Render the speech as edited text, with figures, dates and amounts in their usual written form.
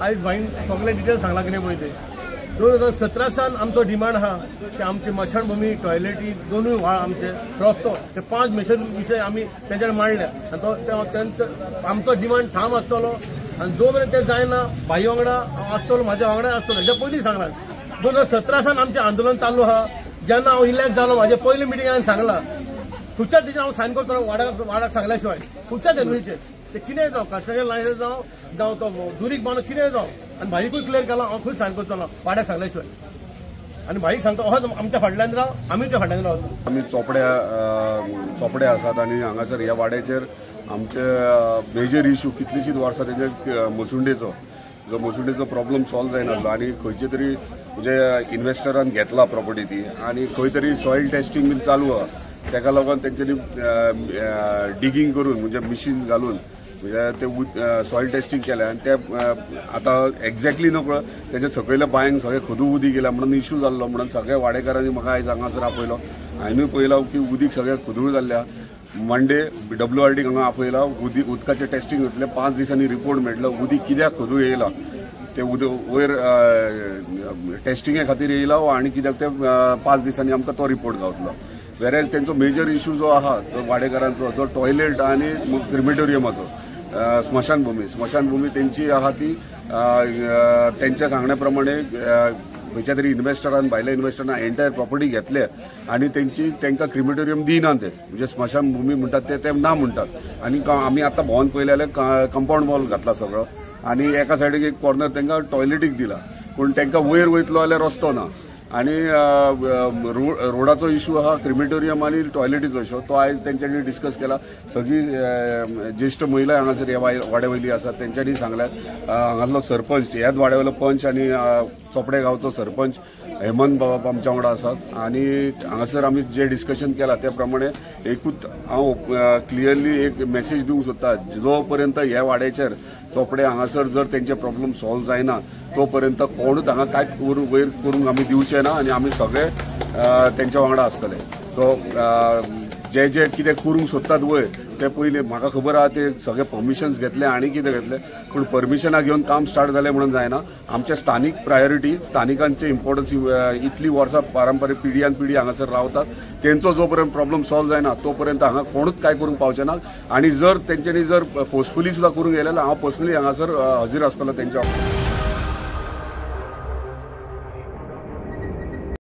आयज भाईन सगळे डिटेल सांगला कितें पळय ते 2017 सावन आमचो डिमांड आहा की आमची मशानभूमी टॉयलेटी दोनूय व्हाळ आमचे रस्तो ते 5 मेजर विशय आमी तेंच्यान मांडले आनी तो तेंचो आमचो डिमांड ठाम आसतलो आनी जो मेरेन ते जायना भाई वांगडा हांव आसतलो म्हाज्या वांगडा आसतलो हेच्या पयलीं सांगलां. 2017 सावन आमचें आंदोलन चालू आहा. जेन्ना हांव इलेक्ट जालो म्हाजे पयली मिटींग हांवें सांगलां खंयच्याच तेजेर हांव सायन करतलो वाड्याक सांगल्या शिवाय खंयच्याच एनवीचेर ते कितें जावं कन्स्ट्रक्शन लायन जावं जावं तो दुरीग बांदून कितें जावं आनी भाईकूय क्लियर केला हांव खंय सायन करतलो वाड्याक सांगल्या शिवाय. आनी भाईक सांगता अहोच आमच्या फाटल्यान राव आमी त्या फाटल्यान रावता. आमी चोपड्या आसात आनी हांगासर ह्या वाड्याचेर आमचे मेजर इशू कितलीशींच वर्सां तेजे मसुंडेचो जो मसुंडेचो प्रॉब्लम सॉल्व जायनासलो आनी खंयचे तरी म्हणजे इन्वेस्टरान घेतला प्रॉपर्टी ती आनी खंय तरी सॉयल टेस्टिंग बीन चालू आहा तेका लागून तेंच्यांनी डिगींग करून म्हणजे मिशीन घालून म्हणजे ते सॉयल टेस्टिंग केलें आनी ते आतां एक्झॅक्टली नकळो तेजे सकयल्या बांयंक सगळें खदू उदीक येयला म्हणून इशू जाल्लो म्हणून सगळ्या वाडेकारांनी म्हाका आयज हांगासर आपयलो. हांवेनूय पळयलां की उदीक सगळें खदूळ जाल्लें. मंडे WRD हांगा आपयला उदीक उदकाचें टेस्टिंग जातलें 5 दिसांनी रिपोर्ट मेळटलो उदीक कित्याक खदूळ येयला ते उदक वयर टेस्टिंगे खातीर येयला आनी कित्याक ते 5 दिसांनी आमकां तो रिपोर्ट गावतलो. वेरेज तेंचो मेजर इशू जो आहा तो वाडेकारांचो तो टॉयलेट आनी क्रिमेटोरियमाचो स्मशानभूमी तेंची आहा ती तेंच्या सांगण्या प्रमाणे खंयच्या तरी इन्वेस्टरान भायल्या इन्वेस्टरान एंटायर प्रॉपर्टी घेतले आनी तेंची तांकां क्रिमेटोरियम दिना ते म्हणजे स्मशानभूमी म्हणटात ते ना म्हणटात. आनी आमी आतां भोंवन पळयलें जाल्यार कंपाउंड वॉल घातला सगळो आनी एका सायडीक एक कॉर्नर तांकां टॉयलेटीक दिला पूण तांकां वयर वयतलो जाल्यार रस्तो ना आनी रोडाचो इशू आहा क्रिमेटोरियम आनी टॉयलेटीचो इशू तो आयज तेंच्यांनी डिस्कस केला. सगळी ज्येश्ठ महिला हांगासर ह्या वाड्या वयली आसात तेंच्यांनी सांगल्यात हांगासलो सरपंच ह्याच वाड्या वयलो पंच आनी चोपडे गांवचो सरपंच हेमंत बाबा आमच्या वांगडा आसात आनी हांगासर आमी जे डिस्कशन केला त्या प्रमाणे एकूच हांव क्लियरली एक मेसेज दिवंक सोदता जो पर्यंत ह्या वाड्याचेर चोपडे हांगासर जर तेंचे प्रॉब्लम सॉल्व जायना तो पर्यंत कोणूच हांगा कांयच वयर करूंक आमी दिवचे ना आनी आमी सगळे तेंच्या वांगडा आसतले. सो जे जे कितें करूंक सोदतात वयर ते पयलीं म्हाका खबर आहा ते सगळे परमिशन्स घेतले आनी कितें घेतले पूण परमिशनां घेवन काम स्टार्ट जालें म्हणून जायना. आमचे स्थानीक प्रायोरिटी स्थानिकांचे इम्पॉर्टन्स इतली वर्सां पारंपारीक पिढयान पिढी हांगासर रावतात तेंचो जो पर्यंत प्रॉब्लम सॉल्व जायना तो पर्यंत हांगा कोणूच कांय करूंक पावचे ना आनी जर तेंच्यांनी जर फोर्सफुली सुद्दां करूंक गेले जाल्यार हांव पर्सनली हांगासर हजीर आसतलो तेंच्या.